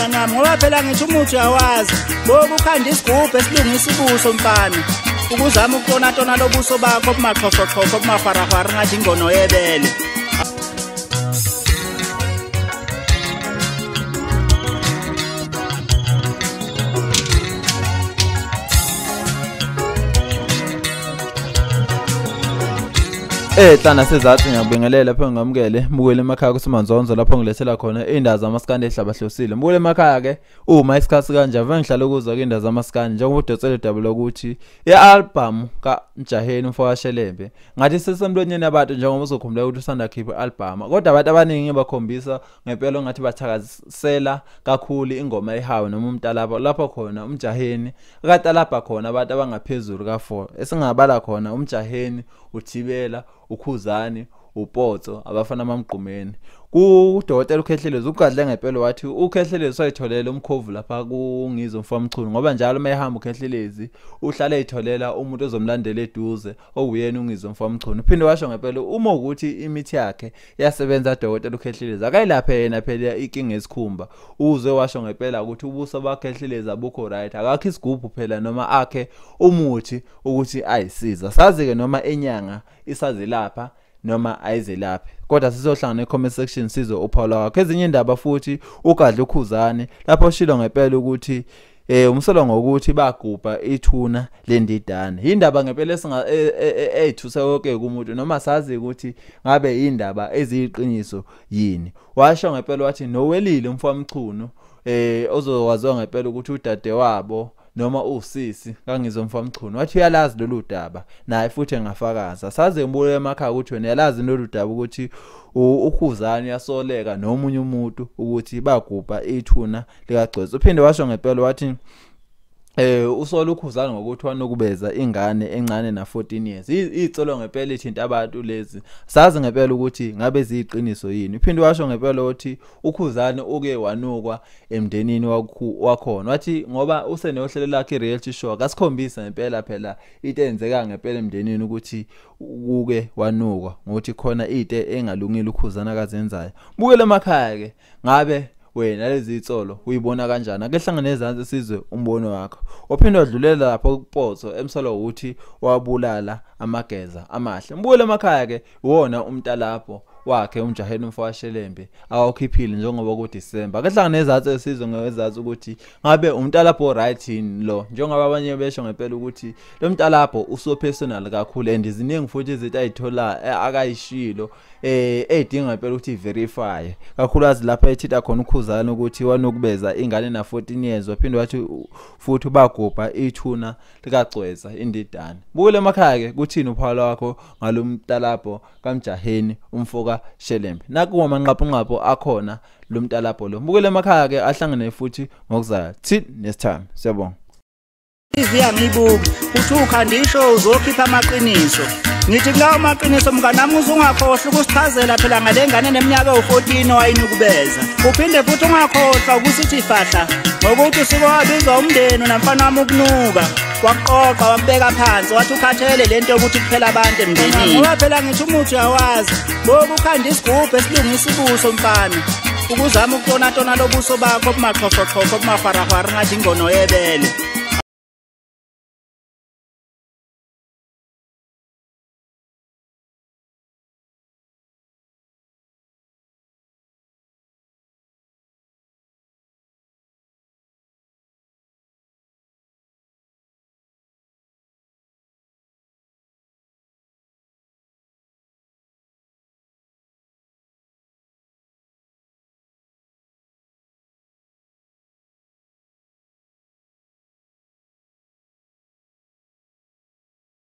mngani wami, ngoba phela ngithi umuthi uyawazi. Lokhu ukhanda isigubhu esilungisa ubuso mfana, ukuzama ukutonatona lobuso bakho obumaxhoxhoxhoxho obumahwarahwara ngathi ingono yebele. Hlana sezathi ngiyabingelela lapho ngamukele mukele emakhaya kuSimanzonzo lapho ngilethela khona indaba zamaskandi ehlabahlosile. Mukele emakhaya ke uma isikhathi kanje ave ngihlala ukuzwa ke indaba zamaskandi njengoba uDotsele Dabula ukuthi i-album kaMjaheni umfokaShelembe ngathi sesemlonyeni abantu njengoba uzokhumbula ukuthi usanda khipha i-album, kodwa abantu abaningi bakhombisa ngempela ngathi bathakazisela kakhulu ingoma ehawu noma umntalapha lapho khona uMjaheni akatalapha khona abantu abangaphezulu ka4 esingabala khona uMjaheni, uThibela, uKhuzani, uPotso, abafana bamgqumeni. Kudokotela uKhehlelezi ugadle ngempela wathi uKhehlelezi wayitholela umkhovu lapha kuNgizwe mfowamchunu, ngoba njalo uma ehamba uKhehlelezi uhlale eyitholela umuntu ozomlandela eduze owuyena uNgizwe mfowamchunu. Uphinde washo ngempela uma ukuthi imithi yakhe iyasebenza dokotela uKhehlelezi akayilaphe yena phela inkinga esikhumba. Uze washo ngempela ukuthi ubuso baKhehlelezi abukho right, akakho isigubhu phela noma akhe umuthi ukuthi ayisiza. Sazi-ke noma enyanga isazilapha noma ayizelaphi, kodwa sizohlangana e-comment section sizwe uphawu wakho. Ezinye indaba futhi ugadle uKhuzani lapho ushilo ngempela ukuthi umsolo ngokuthi bagubha ithuna lendidane. Indaba ngempela eyithusa yonke kumuntu noma sazi ukuthi ngabe indaba eziyiqiniso yini. Washo ngempela wathi nowelile umfowamchunu ozokwaziwa ngempela ukuthi udadewabo noma usisi kaNgizwe mfowamchunu wathi uyalazi lolu daba naye futhi engafakaza. Saze ngibuye emakhaya ukuthi wena uyalazi lolu daba ukuthi uKhuzani uyasoleka nomunye umuntu ukuthi bagubha ithuna likaGcwetsa. Uphinde washo ngempela wathi usola uKhuzani ngokuthi wanokubeza ingane encane na 14 years. Icolo ngempela ithinta abantu lezi, sazi ngempela ukuthi ngabe ziyiqiniso yini. Uphinde washo ngempela ukuthi uKhuzani uke wanukwa emndenini wakhona, wathi ngoba usenohlelo lakhe i-reality show akasikhombisa ngempela phela into eyenzeka ngempela emndenini ukuthi uke wanukwa ngokuthi khona into engalungile uKhuzani akazenzayo. Bukele emakhaya ke ngabe wena lezi itsolo uyibona kanjani? Ake hlangane ezansi sizwe umbono wakho. Uphinde wadlulela lapho kuPotso emsolo ukuthi wabulala amageza amahle. Mbukele emakhaya ke uwona umntalapho wakhe uMjaheni umfokaShelembe awukhiphile njengoba kuDisemba. Ake hlangane ezansi sizwe ngezansi ukuthi ngabe umntalapho right yini lo, njengoba abanye besho ngempela ukuthi lo mntalapho uso personal kakhulu and ziningi futhi izinto ayithola akayishilo edinga ngempela ukuthi verify kakhulukazi lapha ethinta khona uKhuzani ukuthi wanokubeza ingane na 14 years, waphinde wathi futhi bagubha ithuna likaGcwetsa indidane. Bukele emakhaya ke kuthini uphawu wakho ngalomntalapho kaMjaheni umfokaShelembe. Nakuwa amanqapho akhona lo mntalapho lo. Bukele emakhaya ke ahlangene futhi ngokuzayo. Till next time. Siyabonga. Iziyangibuka uthi ukhanda ishow uzokhipha amaqiniso. Ngithi kulawo maqiniso mngani wami uzungakhohlwa ukusichazela phela ngale ngane neminyaka ewu-14 owayinukubeza. Uphinde futhi ungakhohlwa ukusithi fahla ngokuthi usuke wabizwa umndeni namfana wami ukunuka waqoqa wakubeka phansi wathi ukhathele lento yokuthi kuphela abantu emndenini. Ngoba phela ngithi umuthi uyawazi, lokhu ukhanda isigubhu esilungisa ubuso mfana, ukuzama ukutonatona lobuso bakho obumaxhoxhoxhoxho obumahwarahwara ngathi ingono yebele.